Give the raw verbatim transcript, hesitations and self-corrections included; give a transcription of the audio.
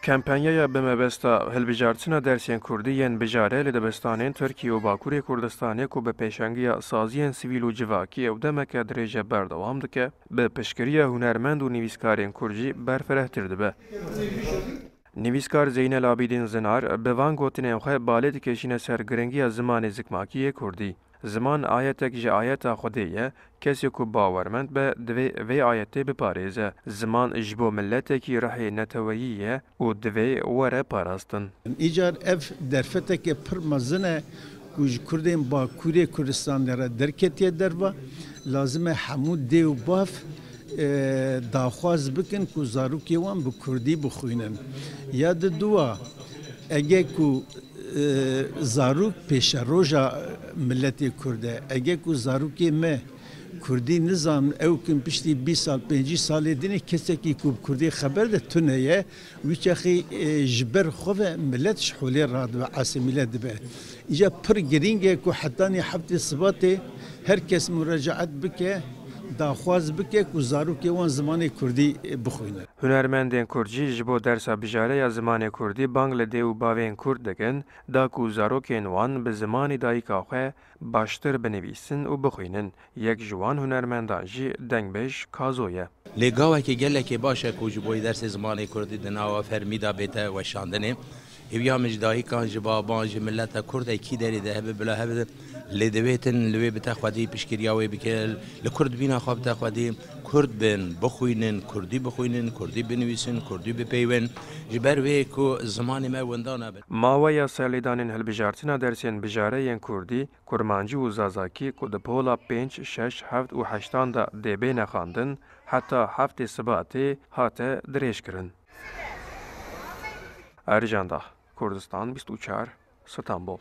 Kampanyaya bi mebesta hilbijartina dersên kurdî yên bijare li dibistanên Tirkiye û Bakurê Kurdistanê ku bi pêşengiya saziyên sivîl û civakî ew demeke dirêj e berdewam dike, bi piştgiriya hunermend û nivîskarên kurd jî berfirehtir dibe. Nivîskar Zeynel Abîdîn Zinar bi van gotinên xwe balê dikêşîne ser giringiya zimanê zikmakî yê kurdî. Ziman ayetek ji ayeta Xwedê ye, kesê ku bawermend be, divê vê ayetê biparêze. Ziman ji bo miletekî rihê neteweyî ye û divê were parastin. Îcar ev derfeteke pir mezin e ku ji Kurdên Bakurê Kurdistanê re derketiye derva. Lazim e hemû dê û bav, e, daxwaz bikin ku zarokê wan bi kurdî bixwînin. Ya di dua, ege ku, e, zarok pêşeroja miletê kurd e, ege ku zarokê me kurdî nizan, ew kin piştî bîst sal, pêncî salê dinê kesekî ku bi kurdî xeber de tune ye, wî çaxî, e, ji ber xwe ve milet ji holê radibe, asimîle dibe. Îca pir girîng e ku hetanî heftê Sibatê her kes muracaet bike, daxwaz bike ku zarokê wan zimanê kurdî, e, bixwîne. Hunermendên kurd jî ji bo dersa bijare ya zimanê kurdî bang li dê û bavên kurd dikin, da ku zarokên wan bi zimanê dayika xwe baştir binivîsin û bixwînin. Yek ji wan hunermendan jî dengbêj Kazo ye. Lê gawekî gelekî baş e ku ji bo dersê zimanê kurdî di nava fermî de bête weşandinê. Hêviya min ji dayikan, ji baban, ji mileta kurd e kî derê de hebe bila hebe lê divêtin li wê bite xwedî, piştgiriya wê bike, li kurd bîna xwe bite xwedî, kurd bin, bixwînin, kurdî bixwînin, kurdî binivîsin, kurdî bipeyvin, ji ber wê ku zimanê me winda nebe. Maweya serlêdanên hilbijartina dersên bijare yên kurdî, kurmancî û zazakî ku di pola pênc, şeş, heft û heştan de dê bêne xwendin, heta heftê Sibatê hate dirêjkirin. Ercan Dah, Kurdistan bîst û çar, Stenbol.